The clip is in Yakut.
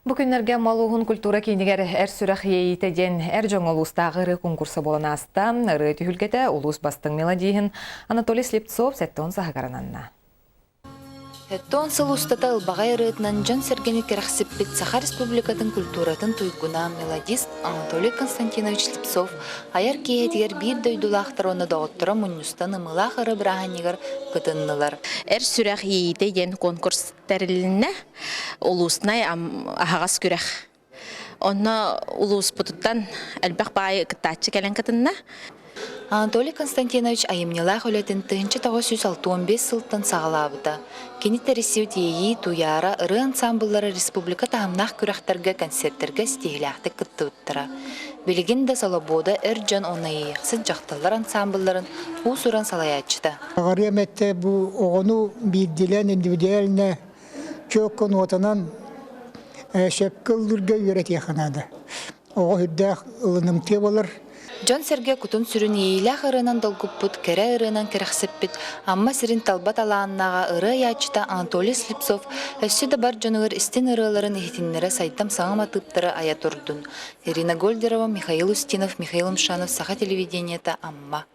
Бу күннэргэ Амма улууһун культура киинигэр Эр сүрэх иэйиитэ диэн эр дьоҥҥо улуустааҕы ырыа конкурса буолан ааста. Ырыа түһүлгэтэ улуус бастыҥ мелодиһын Анатолий Слепцов 70 саһыгар ананна. 70 сыл устата ылбаҕай ырыатынан дьон-сэргэни кэрэхсиппит Саха Республикатын культуратын туйгуна мелодист Анатолий Константинович Слепцов айар киэһэтигэр биир дойдулаахтар уонна доҕотторо мунньустан ымыылаах ырыа бырааһынньыгар кытыннылар. Эр сүрэх иэйиитэ диэн конкурс тэрилиннэ. Улууснай аһаҕас күрэх. Онно улууспутуттан элбэх баайы кыттааччы кэлэн кытынна. Анатолий Константинович айымньылаах үлэтин 1965 сылтан саҕалаабыта. Кини тэрийсибит Иэйии, Туйаара ырыа ансаамбыллара республика таһымнаах күрэхтэргэ, концертэргэ ситиһиилээхтик кыттыбыттара. Билигин да Солобуода эр дьон уонна иэйэхсит дьахталлар ансаамбылларын уус-уран салайааччыта. Аҕарыам этэ бу оҕону биирдилээн индивидуально чуоккун уотунан сөпкө ыллыырга үөрэтиэххэ наада. Оҕо үрдээх ылынымтыа буолар. Дьон-сэргэ кутун-сүрүн иэйиилээх ырыанан долгуппут, кэрэ ырыанан кэрэхсэппит Амма сирин талба талааннааҕа ырыа айааччыта Анатолий Слепцов өссө да бар дьонугар истиҥ ырыаларын иһитиннэрэ сайдам саҥа матыыптары айа турдун. Ирина Гольдерова, Михаил Устинов, Михаил Мшанов, Саха телевидениета, Амма.